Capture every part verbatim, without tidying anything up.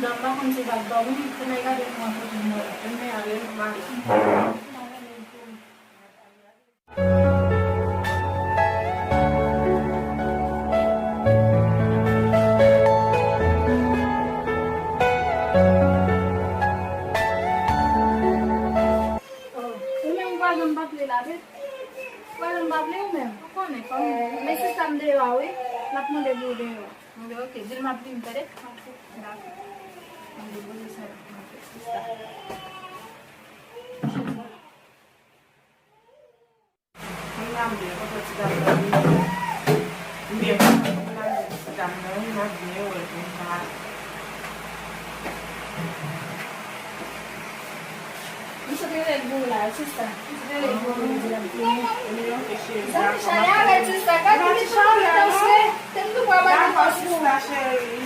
M pa konn si l ap dòmi, fò n al gade pou mwen kote m wè l. Ebyen, ale, m ale. Ou menm vwazen m p ap vle la, wi. Vwazen m p ap vle ou menm. Ou konnen, fanmi. Men sista m deyò a, wi. L ap mande pou ou deyò a. Mwen di, ok, di l m ap vini, tande? Ok, dakò. Mwen depoze sa pou mwen, sista. Konnya m byen kontan ti dam nan vini. M byen kontan ti dam nan vini, m ap byen wè konsa. M sot rele l pou ou la, sista. M sot rele l pou ou, li di l ap vini. Zanmi chalè avè sista, gad li tou kontan se, te m tou pral ba li fòs pou ou. Dakò, sista cheri.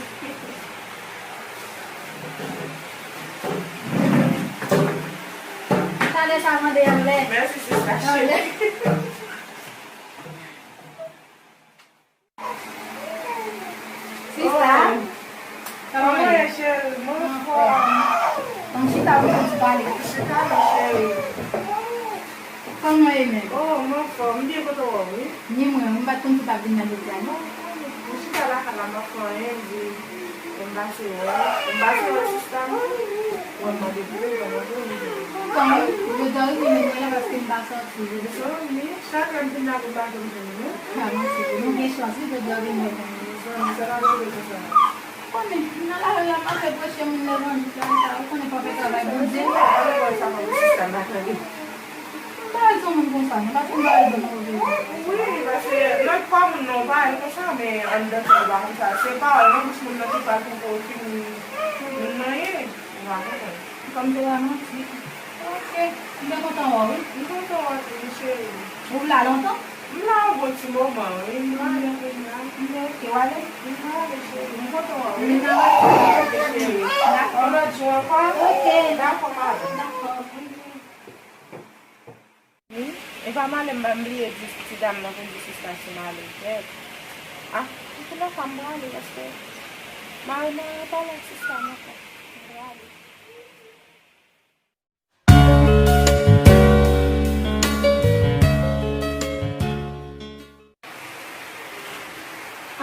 Talè sa mande anlè. Mèsi, sista cheri. Sista, kòman w ye? Kòman w ye, cheri? Mwen anfòm. Ann chita pou nou ti pale. Chita non, cheri. Kòman w ye menm? Oh, mwen anfòm. M byen kontan wè w, wi. Ni mwen, m pa t konn si w t ap vin nan medya, non. Mwen chita lakay la, m pa fè anyen, m di, m pase wè, m pase wè sista m. Mwen mande pou ou, mwen mande pou ou. Kontan, wi. Jodi a, wi, vin mwen la paske m pa sòti, jodi a. Zanmi, chak lè m vin la, m pa janm jwenn ou. A, mèsi pou nou gen chans, wi, jodi a, w vin wè mwen. Zanmi, sa pa rive konsa. Konnen, nan lari a, m ap reproche moun levanjil la, sa, ou konnen pa fè travay Bondye. Sa pa rive konsa, mwen, sista m la, tande. M pa al sou moun konsa, non, paske m pa al ban move. Wi, paske nan kò moun nan, ou pa al konsa, men anndan kè w pa konsa. Se pawòl nan bouch moun nan ki pral fè w fin, fin moun nan ye. Ou pa konprann. Kòm te ramanti. Ok. M te kontan wè w, wi. M kontan wè w tou, wi, cheri. Ou la lontan? M la yon bon ti moman, wi. M la, m la. M te ok, w ale? M ale, cheri. M kontan wè w, wi. M ta rete. Ok, cheri. Dakò. Yon lòt jou ankò? Ok. Dakò, madanm. Dakò. Wi, e pa m ale, m pa m bliye di ti dam nan pou m di sista si m ale. Nèt. Ah, pou lòt fwa m prale, paske mari mwen an pale ak sista m ankò. M prale.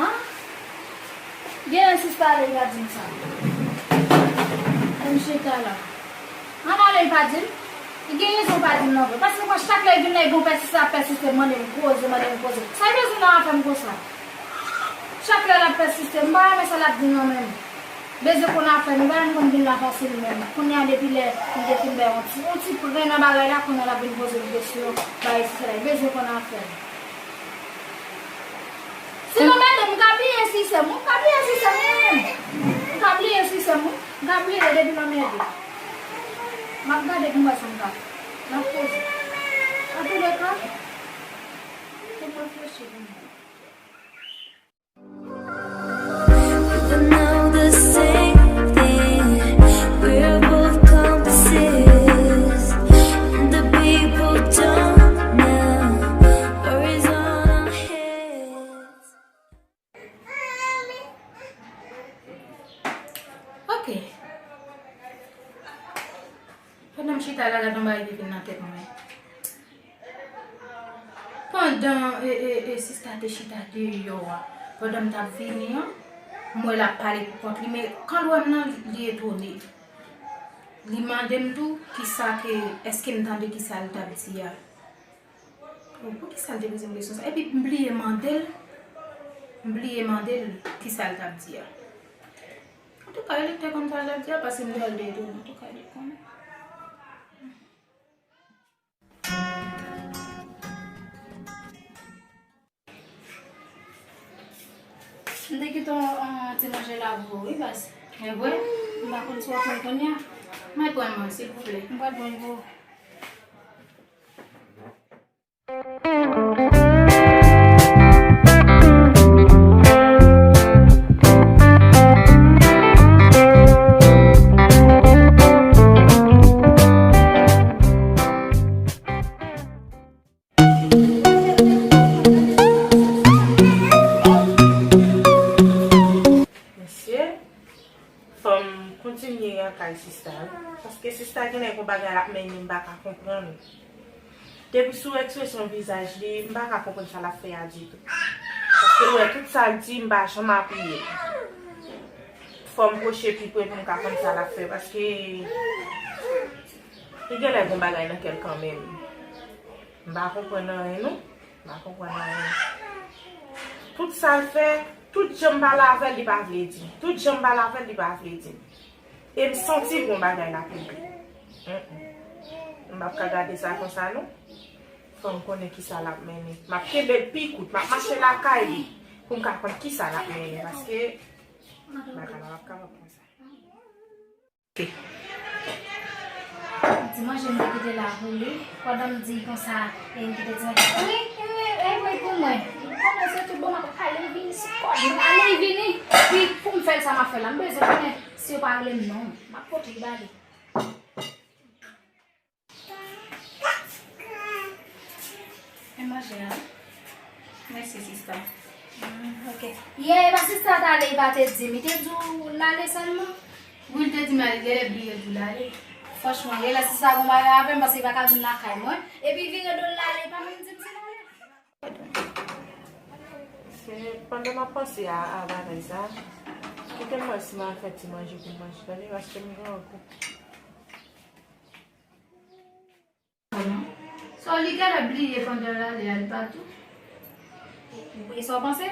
An? Gen yon sista ale, li pa di m sa. Pou m chita la. An ale, li pa di m. Li gen rezon pa di m nan vre. Paske mwen, chak lè l vin la, li gon pèsiste, ap pèsiste, mande m koze, mande m koze. Sa l bezwen nan afè m konsa? Chak lè l ap pèsiste, m pa renmen sa l ap di m nan menm. Bezwen konn afè m, li pa janm konn vin la fasil menm. Kounye a depi lè m te fin bay yon ti, yon ti pren nan bagay la, kounye a l ap vin poze m kesyon, bagay sisa la, li bezwen konn afè m. Si l anmède m, m ka bliye si se mwen, m ka bliye si se mwen menm. M ka bliye si se mwen, m ka bliye depi l anmède. M ap gade pou m wè sa m ka fè. M ap poze. Antouleka, fò m reflechi pou m wè. People know the same thing. We're both compasses, and the people don't know. Worries on our heads. Ok. Pandan m chita la, gade yon bagay ki vin nan tèt mwen. Pandan, e, e, e, sista te chita deyò a, pandan m t ap vini an, m wè l ap pale pou kont li, men kan l wè m nan, li etone. Li mande m tou kisa ke, èske m tande kisa l t ap di a. Oh, poukisa l te poze m kesyon sa? Epi m bliye mande l, m bliye mande l kisa l t ap di a. Antouka, li te konn sa l t ap di a, paske m te al de etone. Antouka, li konnen. M te kite yon, yon ti manje la pou ou, wi, baz. E vre? M pa konn si w ap pran l kounye a. Mwen pran mwen, silvouplè. M pral pran l pou ou. Mesye, fò m konn Kontinye an kay sista wi. Paske sista genlè gon bagay l ap mennen m pa ka konprann. Depi sou ekspresyon vizaj li, m pa ka konprann sa l ap fè a ditou. Paske ou wè tout sa l di, m pa janm apiye l. Fò m pwoche pi pre pou m ka konn sa l ap fè, paske li genlè gon bagay nan kè l kanmenm. M pa konprann anyen non. M pa konprann anyen. Tout sa l fè, tout jan m pale avè l, li pa vle di. Tout jan m pale avè l, li pa vle di. E m santi l gon bagay l ap rele. Mm, mm. M p ap ka gade sa konsa non. Fò m konnen kisa l ap mennen. M ap kenbe l pi kout. M ap mache lakay li pou m ka konn kisa l ap mennen. Paske bagay la p ap kapab konsa. Ti manje m te kite la pou li. Pandan m di konsa, e m kite ti manje. Wi, wi, wi, wi, pou mwen. Pandan se tout bon, m ap ale vini sou kòd mwen. Ale vini. Pi pou m fè l sa m ap fè la. M bezwen konnen si yo pa rele m non. M ap pote l ba li. Men manje a. Mèsi, sista. Mm, ok. Yè, e pa sista t ale, li pa te di m. Li te di w l ale sèlman? Wi, li te di m l ale, genlè bliye di w l ale. Franchman, genlè sista gon bagay avè m, paske li pa ka vin lakay mwen. Epi vire do l l ale, li pa menm di m si l ale. Se pandan m ap panse a, a bagay sa, kite m wè si m al fè ti manje pou m manje, tande, paske m grangou. So, li genlè bliye pandan l ale a, li pa tou. E sa w panse?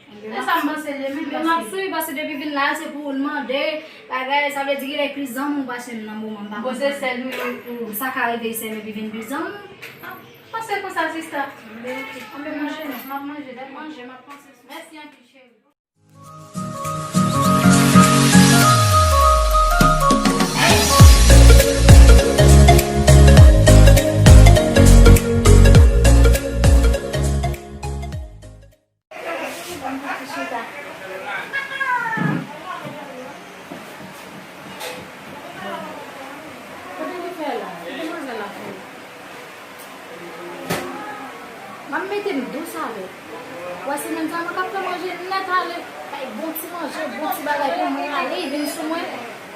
E sa m panse li menm, men m ap swiv, paske depi vin la, se pou l mande bagay, sa vle di genlè plis zanmi w pase m nan moman m pa konn. Bon, se sèl ou ye. Sa ka rive, sèl epi vin plis zanmi w. Ah, panse konsa, sista. Anben, ok. Anben, manje non. M ap manje, lè m manje, m ap panse sou. Mèsi anpil, cheri. Kote li fè la? Ki demwazèl la fè? M ap mete m dous avè l. Wè semèn sa mwen k ap fè manje nèt ale. Bay bon ti manje, bon ti bagay pou mwen ale, vin sou mwen.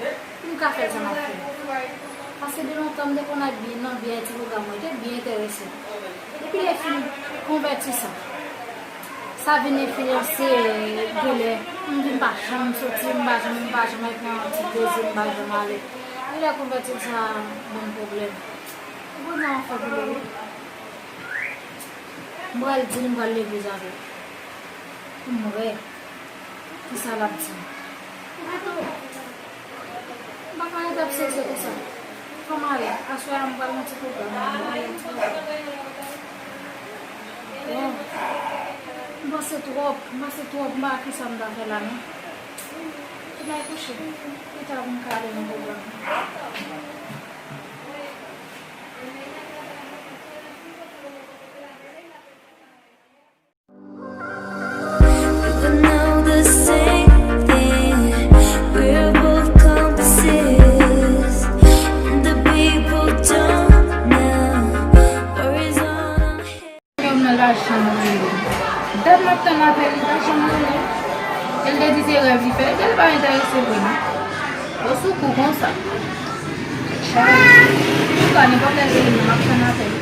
Pou m ka fè sa m ap fè. Paske de lontan m te konn ap byen nan byen ti pwogram mwen, te byen enterese. Epi lè fin konvèti sa. Sa vin enfliyanse, genlè m vin pa janm soti, m pa janm, m pa janm al pran ti plezi, m pa janm ale. Genlè konvèti sa ban m pwoblèm. Ou konn sa m ap fè pou li wi. M pral di l m pral legliz avè l. Pou m wè kisa l ap di m. Epi tou, m pa ka rete ap serye konsa. Fò m ale. Aswè a, m pral yon ti pwogram. M pral yon ti pwogram. Bon. M panse twòp. M panse twòp. M pa wè kisa m ta fè la, non. Tout bagay kouche. Pita pou m ka ale nan pwogram. We know the same thing. We're both compasses, and the people don't know. Worries on our head. Yon nan lajan mwen ye. Dat m ap tann apèl li pa janm rele. E l te di se rèv li fè, ebyen li pa enterese vre non. Ou sou kou konsa. Antouka, nenpòt lè l rele m, m ap tann apèl li.